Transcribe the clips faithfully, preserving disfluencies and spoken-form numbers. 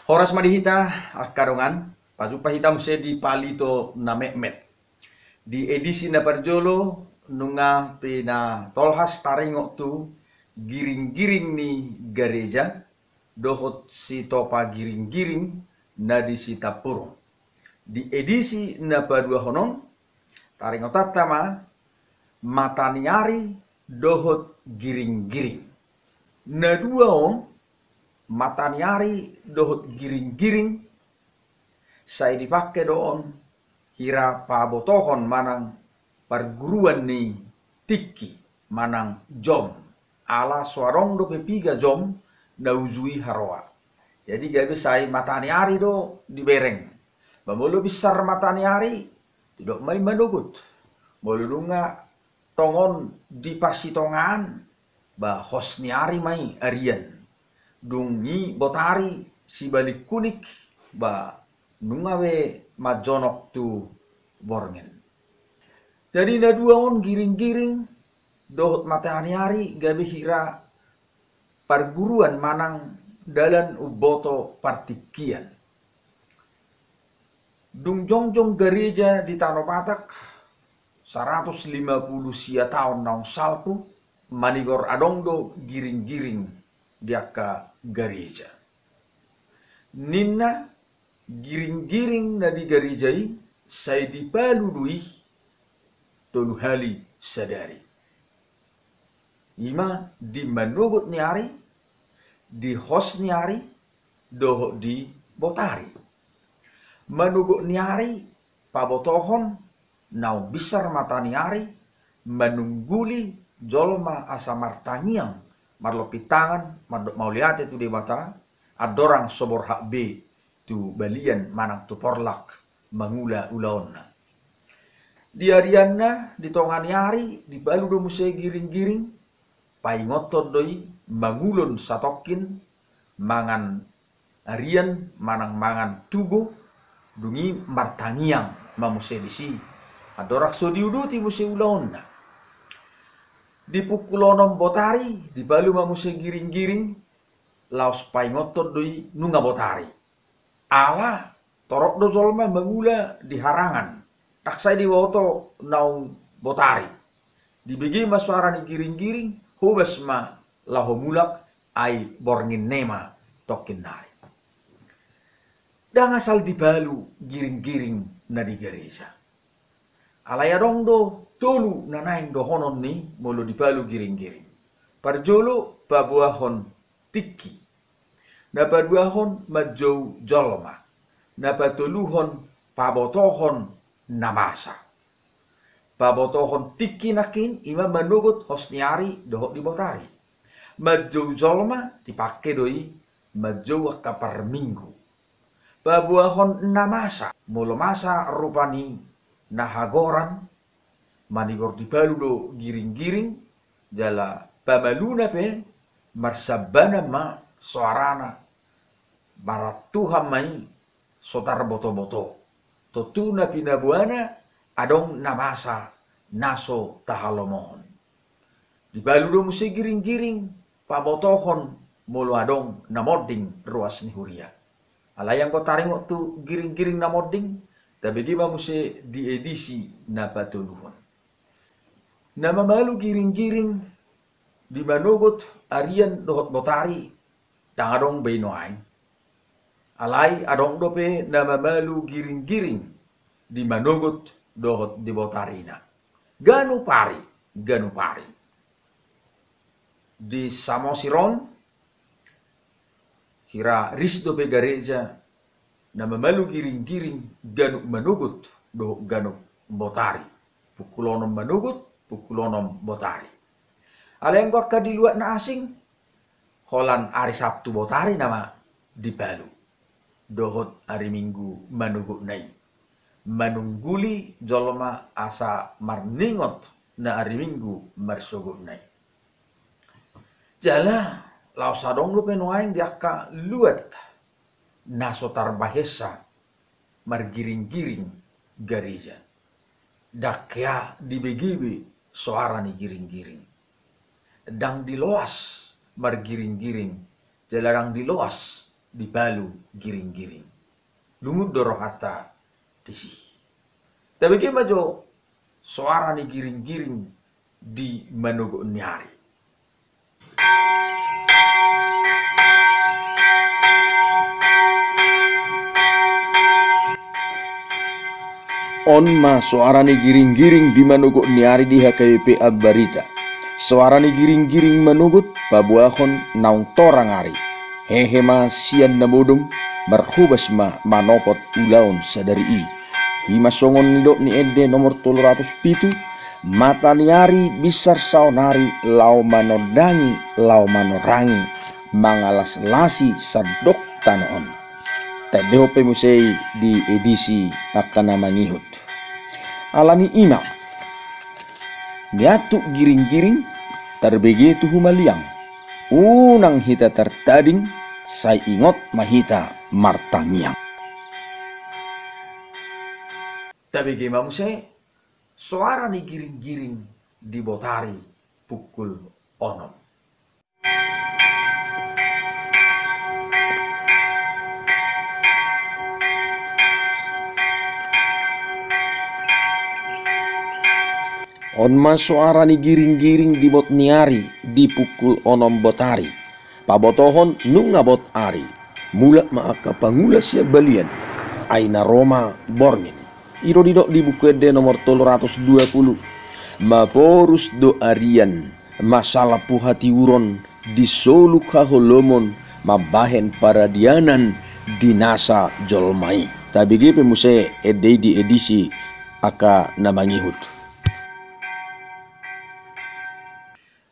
Horas ma di hita angka dongan, pajumpa hita muse di Palito na Metmet. Di edisi na parjolo nunga pinatolhas taringot tu giring-giring ni gareja dohot sitopa giring-giring na di Sitampurung. Di edisi na paduahon on taringotanta ma mata ni ari dohot giring-giring. Na dua on, mata ni ari dohot giring-giring, sai dipangke do on hira pabotohon manang parguruan ni tingki manang jom. Ala so adong dope piga jom na uju i haroa. Jadi gabe sai mata ni ari do dibereng. Ba molo binsar mata ni ari, didok ma i manogot. Molo nunga tongon di parsitongaan, ba hos ni ari ma i arian. Dung i botari sibalikkunik, ba nunga be manjonok tu borngin. Jadi na dua on, giring-giring dohot mata ni ari, gabe hira parguruan manang dalan umboto partingkian. Dung jongjong gareja di Tano Batak saratus lima pulu sia taon naung salpu, manigor adong do giring-giring di angka gareja. Ninna, giring-giring na di gareja i sai dipalu do i tolu hali sadari. I ma di manogot ni ari, di hos ni ari, dohot di botari. Manogot ni ari pabotohon naung binsar mata ni ari, manungguli jolma asa martangiang, marlompit tangan, mandok mauliate tu Debata, andorang so borhat be tu balian manang tu porlak mangula ulaonna. Di arianna, di tonga ni ari, dipalu do muse giring-giring, paingothon do i mangulon satongkin, mangan arian manang mangan tugo, dung i martangiang ma muse disi, andorang so diuduti muse ulaonna. Di pukul onom botari dipalu ma muse giring-giring, laos paingothon do i nunga botari. Ala torop do jolma mangula di harangan, ndang sai diboto naung botari. Dibege ma soara ni giring-giring, hobas ma laho mulak, ai borngin nema tongkin nari. Ndang asal dipalu giring-giring na di gareja. Alai adong do tolu na naeng dohonon ni molo dipalu giring-giring. Parjolo paboahon tingki. Na paduahon manjou jolma. Na patoluhon pabotohon na masa. Pabotohon tingki nangkin i ma manogot hos ni ari dohot di botari. Manjou jolma dipangke do i manjou angka parminggu. Paboahon na masa, molo masa rupani na hagoran, manigor dipalu do giring-giring, jala pamaluna pe marsambana ma soarana, marantuhan ma i so tarboto-boto. Tontu na pinaboana adong na masa na so tahalomohon. Dipalu do muse giring-giring pabotohon molo adong na monding ruas ni huria. Alai anggo taringot tu giring-giring na monding, tabege ma muse di edisi na patoluhon. Na mamalu giring-giring di manogot arian dohot botari, ndang adong be i nuaeng. Alai adong dope na mamalu giring-giring di manogot dohot di botarina. Ganup ari, ganup ari. Di Samosir on, sira ris dope gareja na mamalu giring-giring ganup manogot dohot ganup botari. Pukul onom manogot, pukul onom botari. Alai anggo angka di luat na asing, holan ari Sabtu botari nama dipalu dohot ari Minggu manogotna i, manungguli jolma asa marningot na ari Minggu marsogotna i. Jala laos adong dope nuaeng di angka luat na so tarbahensa margiring-giring gareja. Ndang hea dibege be soara ni giring-giring. Ndang diloas margiring-giring, jala ndang diloas dipalu giring-giring. Lungun do rohanta disi. Tabege ma jo soara ni giring-giring di manogot ni ari. On ma soara ni giring-giring di manogot ni ari di H K B P Ambarita. Soara ni giring-giring manogot paboahon naung torang ari. Hehe ma sian na modom, marhobas ma manopot ulaon sadari i. I ma songon nidok ni ende nomor tolu ratus pitu, mata ni ari binsar saonari laho manondangi, laho manorangi, mangalaslasi sandok tano on. Taendehon pe muse i di edisi angka na mangihut. Alani i ma, niantuk giring-giring, tarbege tu humaliang. Unang hita tartading, sai ingot ma hita martangiang. Tabege ma muse soara ni giring-giring di botari pukul onom. On ma soara ni giring-giring di bot ni ari di pukul onom botari. Pabotohon nunga bot ari. Mulak ma angka pangula sian balian. Ai na ro ma borngin. I do didok di Buku Ende nomor tolu ratus dua puluh. Maporus do arian, masalpu hatiuron, disoluk haholomon, mambahen paradianan di nasa jolma i. Tabege pe muse ende i di edisi angka na mangihut.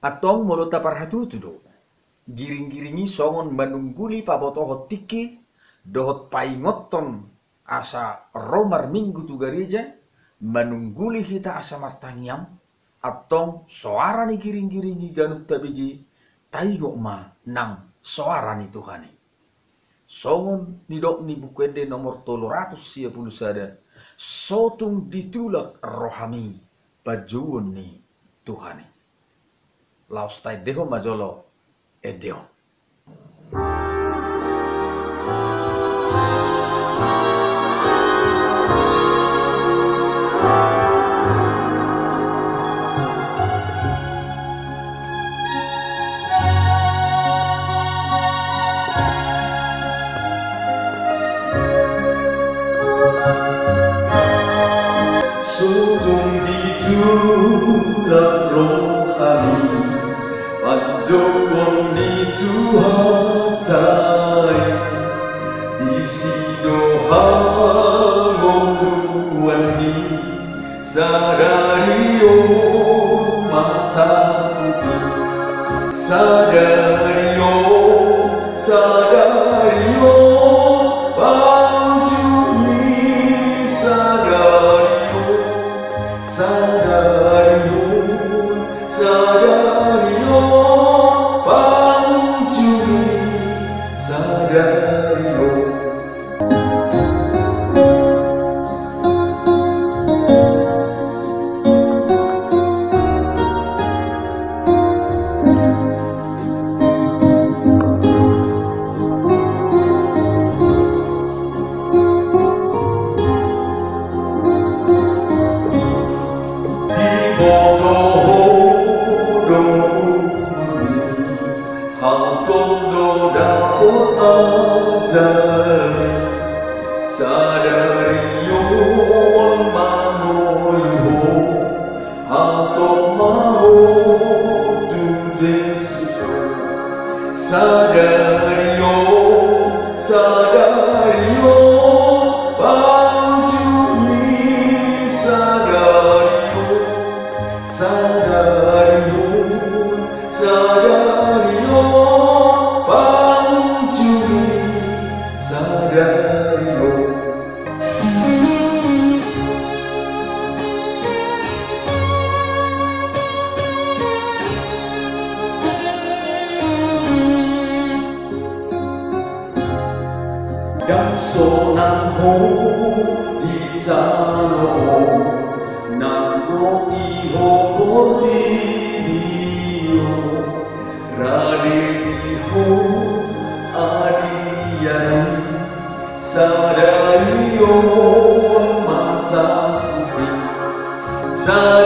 Antong molo taparhatutu do, giring-giring i songon manungguli pabotohon tingki dohot paingothon asa ro marminggu tu gareja, manungguli hita asa martangiang. Antong soara ni giring-giring i ganup tabege, taingot ma nang soara ni Tuhan i. Songon nidok ni Buku Ende nomor tolu ratus sia pulu sada, sotung ditulak rohami panjouon ni Tuhan i. Laos taendehon ma jolo ende on. Sotung ditulak rohami panjouon ni Tuhanta i, disi do hamoruan ni sadari on mataku i. Sadari on, sadari on, paujung ni sadari on. Sadari on, sadari on, paujung ni sadari on. Diboto ho do umur ni hau, tong do dapot ajal i. Sadari on mangolu ho, hatop ma ho tu Jesus. Sadari on, sadari on, paujung ni sadari on. Sadari on, sadari on, paujung ni sadari on. Ndang sonang ho di tano on, nang gok i ho portibi on. Rade di ho adia Sadari on ma sa